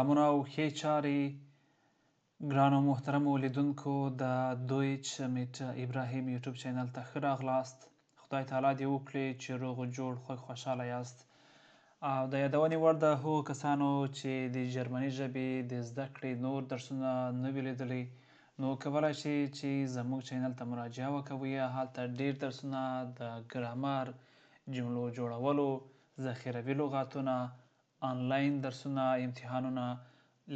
سلامونه او ښې چارې ګرانو محترمو لیدونکو د دویچ میټ ابراهیم یوټیوب چینل ته ښه راغلاست. خدای تعالی دې وکړي چې روغ جوړ خوښ خوشحاله یاست. او د یادونې وړ ده هغو کسانو چې د جرمني ژبې د زده کړې نور درسونه نه وي لیدلي نو کولای شئ چې زموږ چینل ته مراجعه وکوئ. هلته ډیر درسونه د ګرامر، جملو جوړولو، ذخیروي لغاتونه، انلاین درسونه، امتحانونه،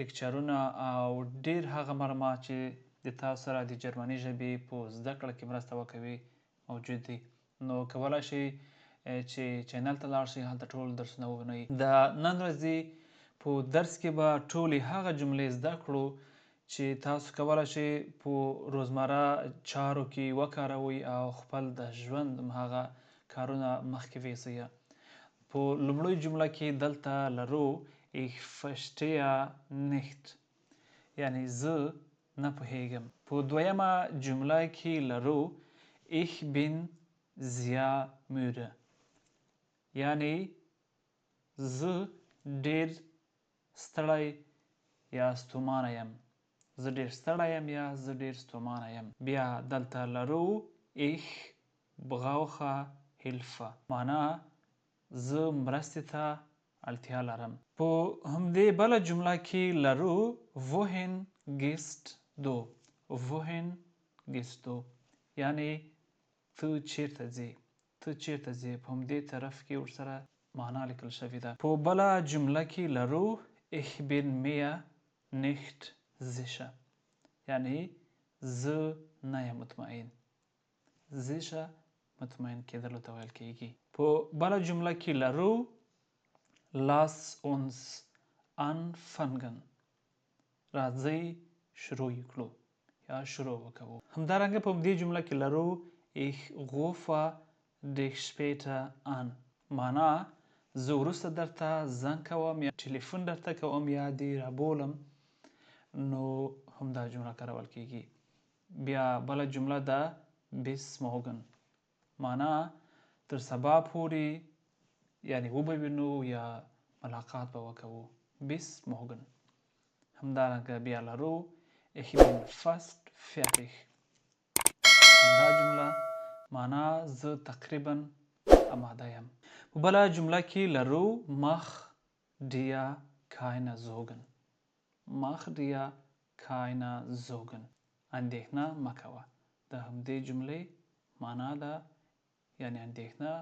لیکچرونه او ډیر هغه معلومات چې د تاسو سره د جرمني ژبې په زده کړه کې مرسته وکوي موجود دي. نو کولای شئ چې چینل ته لاړ شئ، هلته ټول درسونه ووینئ. د نن ورځې په درس کې به ټولې هغه جملې زده کړو چې تاسو کولای شئ په روزمره چارو کې وکاروئ او خپل د ژوند هغه کارونه مخکې ویسئ. په لومړۍ جمله کې دلته لرو Ich verstehe nicht یعنی زه نه پوهیږم. په دویمه جمله کې لرو Ich bin sehr müde یعنی زه ډیر ستړی یا ستومانه یم. زه ډیر ستړی یم یا زه ډیر ستومانه یم. بیا دلته لرو Ich brauche Hilfe معنا زه مرستې ته اړتیا لرم. په همدې بله جمله کې لرو Wohin gehst du؟ Wohin gehst du؟ یعنی ته چیرته ځې؟ ته چیرته ځې؟ په همدې طرف کې ورسره معنا لیکل شوې ده. په بله جمله کې لرو Ich bin mir nicht sicher یعنی زه نه یم مطمئن. Sicher مطمئن کېدلو ته ویل کېږي. په بله جمله کې لرو Lass uns anfangen راځئ شروع یې کړو یا شروع وکوو. همدارنګه په همدې جمله کې لرو Ich rufe dich später an معنا زه وروسته درته زنګ کوم یا ټلیفون درته کوم یا دې رابولم، نو همدا جمله کارول کیږي. بیا بله جمله ده bis morgen معنا تر سبا پورې، یعنی وبه وینو یا ملاقات به وکوو. bis morgen. همدارنګه بیا لرو ich bin fast fertig همدا جمله معنا زه تقریبا اماده یم. په بله جمله کې لرو mach dir keine Sorgen mach dir keine Sorgen اندېښنه مه کوه. د همدې جملې معنا ده یعنی اندېښنه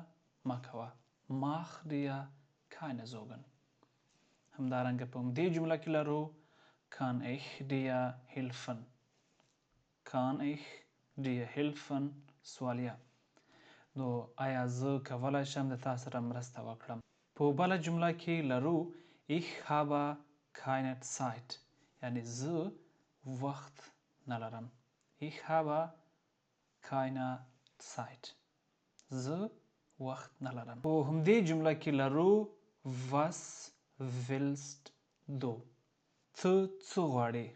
مه کوه. mach dir keine Sorgen. همدارنګه په همدې جمله کې لرو kann ich dir helfen kann ich dir helfen سوالیه نو آیا زه کولای شم د تا سره مرسته وکړم؟ په بله جمله کې لرو ich habe keine Zeit یعنی زه وخت نه لرم. ich habe keine Zeit زه وخت نه لرم. په همدې جمله کې لرو was willst du ته څه غواړې؟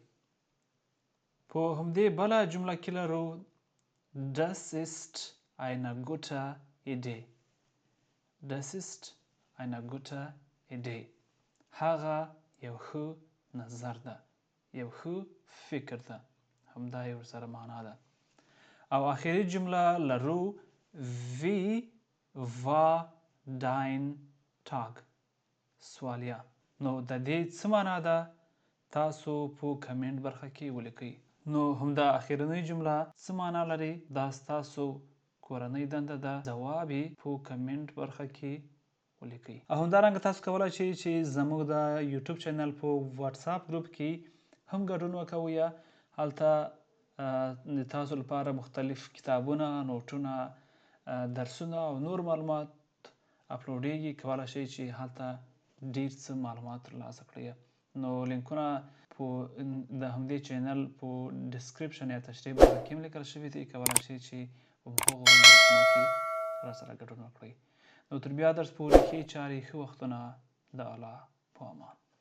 په همدې بله جمله کې لرو das ist eine gute Idee das ist eine gute Idee هغه یو ښه نظر ده، یو ښه فکر ده، همدا یې ورسره معنا ده. او آخري جمله لرو wie war dein Tag سوالیه نو د دې څه معنا ده؟ تاسو په کمنټ برخه کې ولیکئ. نو همدا اخرنۍ جمله څه معنا لري؟ دا ستاسو کورنۍ دنده ده، ځواب یې په کمنټ برخه کې ولیکئ. او همدارنګه تاسو کولای شئ چې زموږ د یوټیوب چینل په واتساپ ګروپ کې هم ګډون وکوئ. هلته د تاسو لپاره مختلف کتابونه، نوټونه، درسونه او نور معلومات اپلوډیږي. کولای شئ چې هلته ډیر څه معلومات ترلاسه کړئ. نو لینکونه په د همدې چینل په ډیسکریپشن یا تشریح برخه کې هم لیکل شوي دي. کولای شئ چې په هغو درسونو کې راسره ګډون وکړئ. نو تر بیا درس پورې ښې چارې، ښه وختونه، د الله په امان.